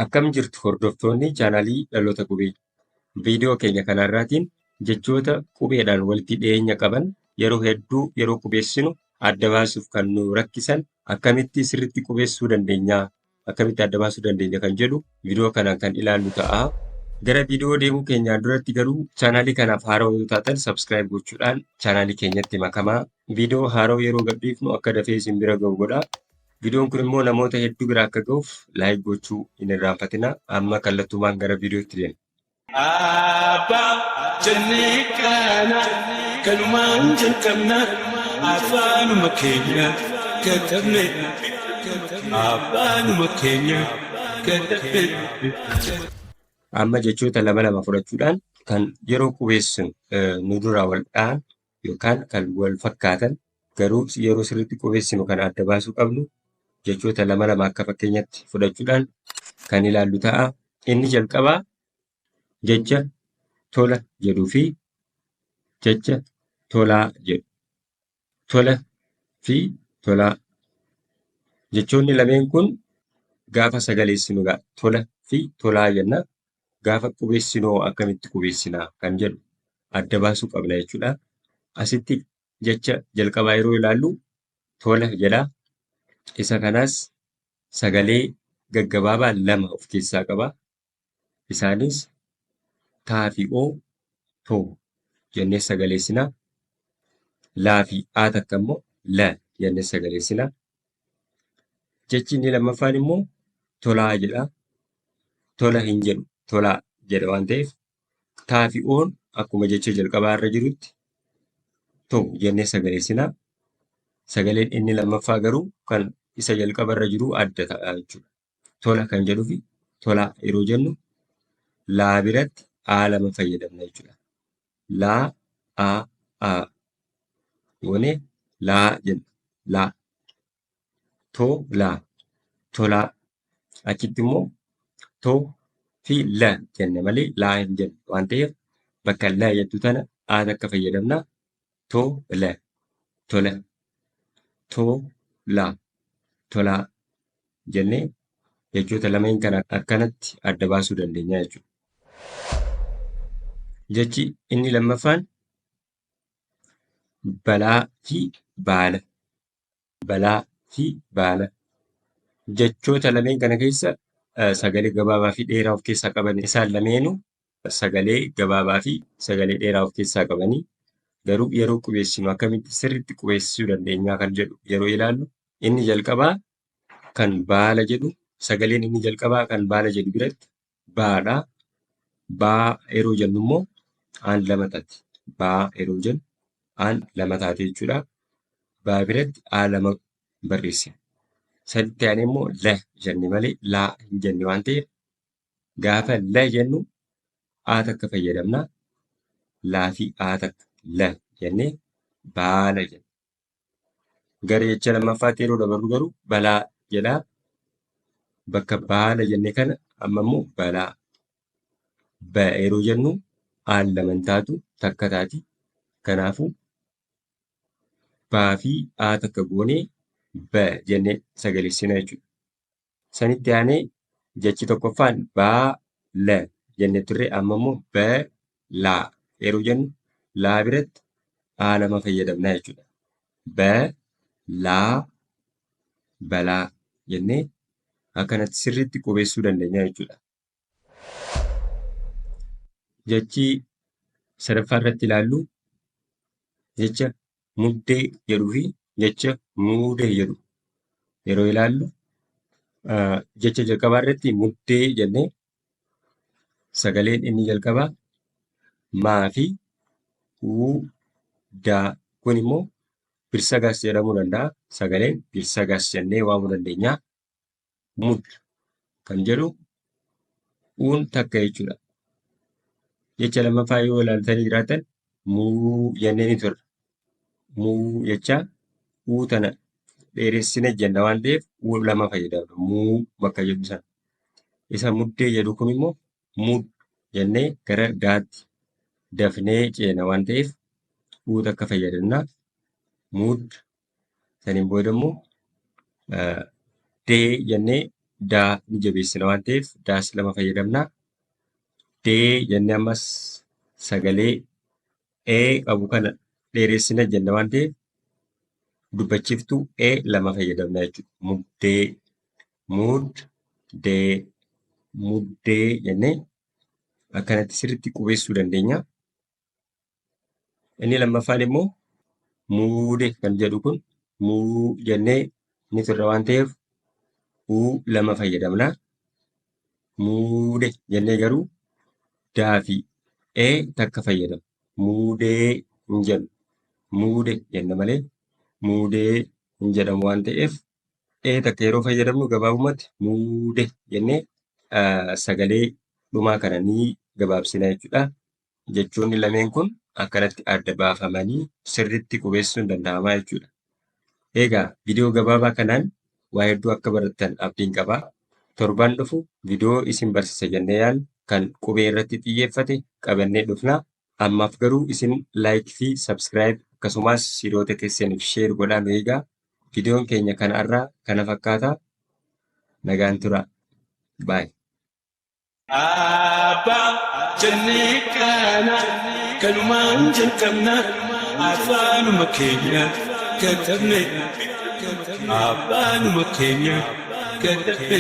Akkam jirtu hordoftoonni chaanaalii Dhaloota Qubee. Viidiyoo keenya kanarraatiin jechoota qubeedhaan walitti dhiyeenya qaban yeroo hedduu yeroo qubeessinu adda baasuuf kan nu rakkisan akkamitti sirriitti qubeessuu dandeenya, akkamitti adda baasuu dandeenya kan jedhu viidiyoo kanaan kan ilaallu ta'a. Gara viidiyoo deemuu keenyaan duratti garuu chaanaalii kanaaf haarawaa yoo taatan subscribe gochuudhaan chaanaalii keenyatti makamaa. Viidiyoo haarawaa yeroo gadhiifnu akka dafee isin bira ga'u godha. Viidiyoon kun immoo namoota hedduu bira akka ga'uuf like gochuu hin irraanfatina. Amma kallattumaan gara viidiyootti deemna. Abbaa jennee kaana kanumaan jalqabna afaanuma keenya katabne afaanuma keenya katabne. Amma jechoota lama lama fudhachuudhaan kan yeroo qubeessinu nu duraa wal dha'an yookaan kan wal fakkaatan garuu yeroo sirriitti qubeessinu kan adda baasuu qabnu jechoota lama lama akka fakkeenyatti fudhachuudhaan kan ilaallu ta'a. Inni jalqabaa jecha tola jedhuu fi jecha tolaa jedhu. Tola fi tolaa. Jechoonni lameen kun gaafa sagaleessinu egaa tola fi tolaa jenna. Gaafa qubeessinu hoo akkamitti qubeessinaa kan jedhu adda baasuu qabna jechuudha. Asitti jecha jalqabaa yeroo ilaallu tola jedha. Isa kanaas sagalee gaggabaabaa lama of keessaa qaba. Isaanis taa fi oo, to jennee sagaleessina. Laa fi aa takka immoo la jennee sagaleessina. Jechi inni lammaffaan immoo tolaa jedha. Tola hin jedhu tolaa jedha waan ta'eef taa fi oon akkuma jecha jalqabaa irra jirutti to jennee sagaleessina. Sagaleen inni lammaffaa garuu kan isa jalqaba irra jiru adda ta'a jechuudha. Tola kan jedhuu fi tolaa yeroo jennu laa biratti aa lama fayyadamna jechuudha. Laa, aa, aa goonee laa jenna. Laa. To, laa. Tolaa. Achitti immoo to fi la jenne malee laa hin jennu waan ta'eef bakka la jettu tana aa takka fayyadamna. To, la. Tola. To, la. Tolaa. Jennee jechoota lameen kana akkanatti adda baasuu dandeenya jechuudha. Jechi inni lammaffaan balaa fi baala. Balaa fi baala. Jechoota lameen kana keessa sagalee gabaabaa fi dheeraa of keessaa qaban isaan lameenuu sagalee gabaabaa fi sagalee dheeraa of keessaa qabanii garuu yeroo qubeessinu akkamitti sirriitti qubeessuu dandeenyaa kan jedhu yeroo ilaallu inni jalqabaa kan baala jedhu sagaleen inni jalqabaa kan baala jedhu biratti baadha. Baa yeroo jennu immoo aan lama taati. Baa yeroo jennu aan lama taate jechuudha. Baa biratti aa lama barreessina. Saditti aanee immoo la jenne malee laa hin jenne waan ta'eef gaafa la jennu aa takka fayyadamna. Laa fi aa takka la jennee baala jenna. Gara jecha lammaffaatti yeroo dabarru garuu balaa jedha. Bakka baala jenne kana amma immoo balaa. Ba yeroo jennu aan lama hin taatu takka taati. Kanaafuu baa fi aa takka goonee ba jennee sagaleessina jechuudha. Sanitti aanee jechi tokkoffaan baa la jenne turre amma immoo ba laa yeroo jennu laa biratti aa lama fayyadamna jechuudha. Ba laa balaa jennee akkanatti sirriitti qubeessuu dandeenya jechuudha. Jechi sadaffaa irratti ilaallu jecha muddee jedhuu fi jecha muudee jedhu yeroo ilaallu jecha jalqabaa irratti muddee jennee sagaleen inni jalqabaa maa fi uu daa kun immoo birsagaas jedhamuu danda'a. Sagaleen birsagaas jennee waamuu dandeenya. Mud kan jedhu uun takka jechuudha. Jecha lammaffaa yoo ilaaltanii jiraattan muu jennee ni turre. Muu jecha uu tana dheeressine jenna waan ta'eef uu lama fayyadamna. Muu bakka jedhu sana. Isa muddee jedhu kun immoo mud jennee gara daatti dafnee ceena waan ta'eef uu takka fayyadamna. Mud saniin booda immoo dee jennee daa ni jabeessina waan ta'eef daas lama fayyadamna. Dee jennee ammas sagalee ee qabu kana dheeressina jenna waan ta'eef dubbachiiftuu ee lama fayyadamna jechuudha. Muddee, mud-dee, muddee jennee akkanatti sirriitti qubeessuu dandeenya. Inni lammaffaan immoo muude kan jedhu kun muu jennee ni turra waan ta'eef uu lama fayyadamna. Muude jennee garuu daa fi ee takka fayyadamna. Muudee hin jennu. Muude jenna malee muudee hin jedhamu waan ta'eef ee takka yeroo fayyadamnu gabaabumatti muude jennee sagalee dhumaa kana ni gabaabsina jechuudha. Jechoonni lameen kun akkanatti adda baafamanii sirriitti qubeessuun danda'ama jechuudha. Egaa viidiyoo gabaabaa kanaan waa hedduu akka barattan abdiin qaba. Torban dhufu viidiyoo isin barsiisa jennee yaadnu kan qubee irratti xiyyeeffate qabannee dhufna. Ammaaf garuu isin like fi subscribe akkasumas hiriyoota keessaniif share godhaa nu eegaa. Viidiyoon keenya kan har'aa kana fakkaata. Nagaan turaa. Bye. Abbaa jennee kana kanumaan jalqabna afaanuma keenya katabne afaanuma keenya katabne.